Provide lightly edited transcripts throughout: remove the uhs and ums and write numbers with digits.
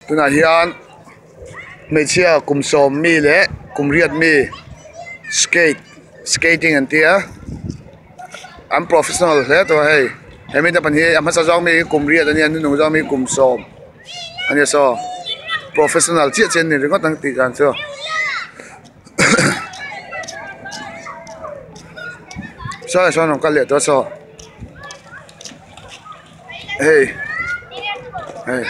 Tunah hian hmeichhia kum sawm mi leh kum riat mi skate skating an tia an professional hle tawh a hei hemi te pahnih hi a hmasa zawng mi hi kum riat ania a hnunung zawng mi hi kum sawm ania saw professional chiah chiah an ni ringawt ang tih dan chu saw sawn an rawn kal leh tawh a saw hei hei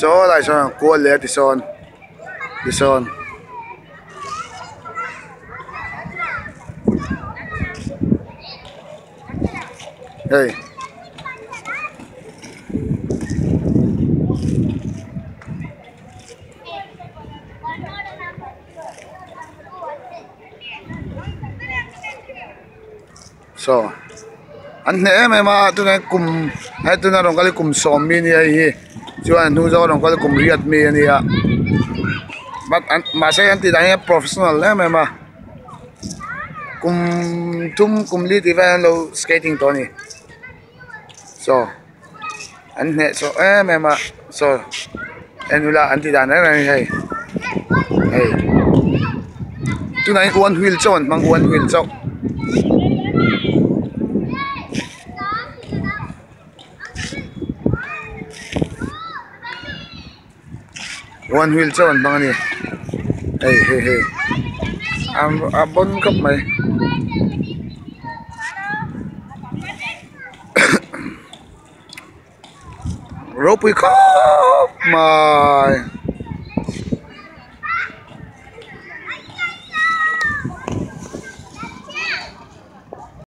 saw lai sawn an kual leh a tisawn tisawn. Hei saw an hneh em em a tunah hian kum he tuna rawn kal hi kum sawm mi ania hei hi chuan a hnung zawk a rawn kal hi kum riat mi ania but an mahse an tih dan hi a professional em em a kum thum kum li tih vel an lo skating tawh a ni saw an hneh chhuah em em a saw en ula an tih dan reng reng hi hei hei tunah hian one wheel chauh an hmang one wheel chauh. One wheel chauh an hmang a ni hei hei hei a bon khawp mai ropui khawp mai.